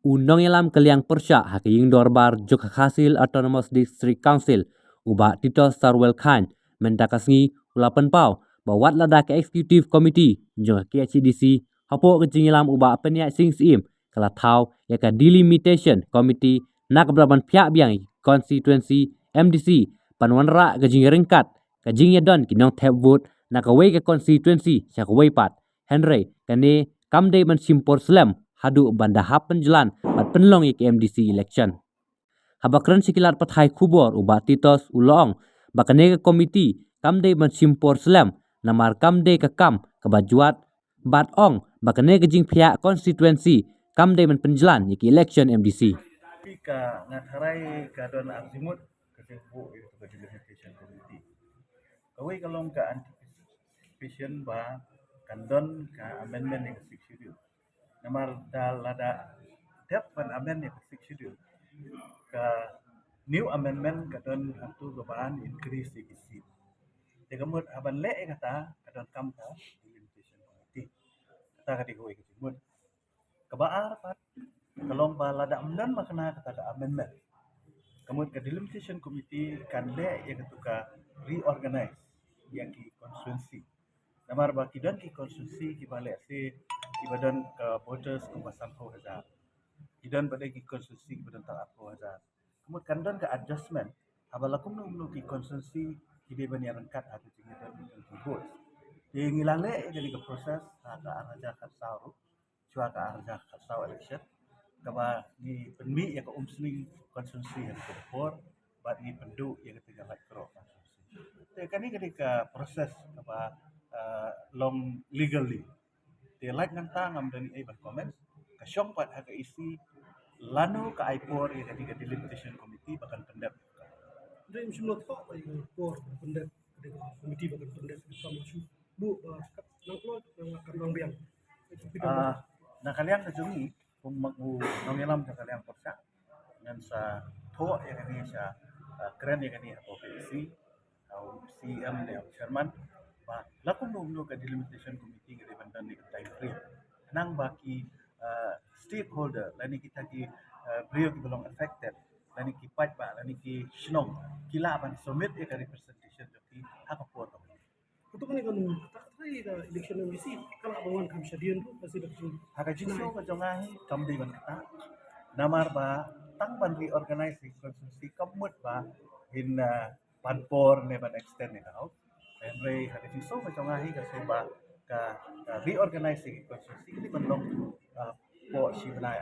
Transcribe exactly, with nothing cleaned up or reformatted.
U nongïalam ka liang pyrshah ha ka ïing dorbar jong ka Khasi Hills Autonomous District Council, u Bah Titos Sarwel Chyne, mynta ka sngi u la pynpaw ba wat lada ka Executive Committee jong ka K H A D C hapoh ka jingïalam u Bah Pynïaid Sing Syiem ka la thaw ïa ka Delimitation Committee na ka bynta ban phiah biang ïa ka constituency M D C, ban wanrah ka jingryngkat ka jingïadon ki nongthep vote na kawei ka constituency sha kawei pat. Hynrei kane kam dei ban shim por slem haduh ban da hap pynjlan bad pynlong ïa ka M D C election. Haba kren sha ki lad pathai khubor, u Bah Titos u la ong ba kane ka komiti kam dei ban shim por slem, namar kam dei ka kam kaba jwat, bad ong ba kane ka jingphiah constituency kam dei ban pynjlan ïa ka election M D C. Ka nga tharai ka don ar jingmut ka jingbuh ïa ka Delimitation Committee. Kawei ka long ka anticipation ba kan don ka amendment ïa ka Sixth Schedule. Namar da lada dep ban amend ïa ka Sixth Schedule, ka new amendment ka don hangtu ka ban increase ïa ki seat. Te ka mut haban leh ïa kata ka don kam ka Delimitation Committee. Kata ka dei kawei ka jingmut. Kaba ar pat ka long ba lada ym don ma kane kata ka amendment, ka mut ka Delimitation Committee kan leh ïa katu ka reorganize ïa ki constituency. Namar ba ki don ki constituency kiba lehse kiba don ka voters kumba sanphew hajar. Ki don pat de ki constituency kiba don tang arphew hajar. Ka mut kan don ka adjustment haba la kumno kumno ki constituency ki dei ban ïaryngkat ha ka jingïadon ki votes. Te ngi la leh ïa kane ka process ha ka ar hajar khatsaw ruh, shuwa ka ar hajar khatsaw election, kaba ngi pynmih ïa ka Umsning constituency ha ka por bad ngi pynduh ïa kata ka Laitkroh constituency. Te kane ka dei ka process kaba, ah, long legally. Te lait nangta ngam don ei ban comment. Ka shong pat ha ka E C lano ka ai por ïa kane ka Delimitation Committee ba kan pyndep. Dei ym shim noh por pyndep, ka dei ka committee ba kan pyndep, ka kam shu buh ba kat nang kloi nang kan nang biang. Ah, na ka liang ka jong ngi, kum ma u nongïalam jong ka liang pyrshah, ngan sa thoh ïa kane, sa, ah, kren ïa kane hapoh ka E C, ha u C E M ne u chairman, ba la kumno kumno ka Delimitation Committee ka dei ban don ïa ka time frame. Khnang ba ki, ah, stakeholder lane kita ki, ah, briew kiba long affected, lane ki paidbah lane ki shnong ki lah ban submit ïa ka representation jong ki ha ka por kaba. Kato kane ka long kata ka trai ka election M D C ka lah ban wan kham shadien ruh ka sdang. Ha ka jingsngew ka jong nga hi kam dei ban kata. Namar ba tang ban reorganize ïa ka constituency kam mut ba yn, ah, pan por ne ban extend ïa ka house. Hynrei ha ka jingsngew ka jong nga hi ka sngew ba ka, ka reorganize ïa ka constituency ka dei ban long, ah, hapoh shi bnai.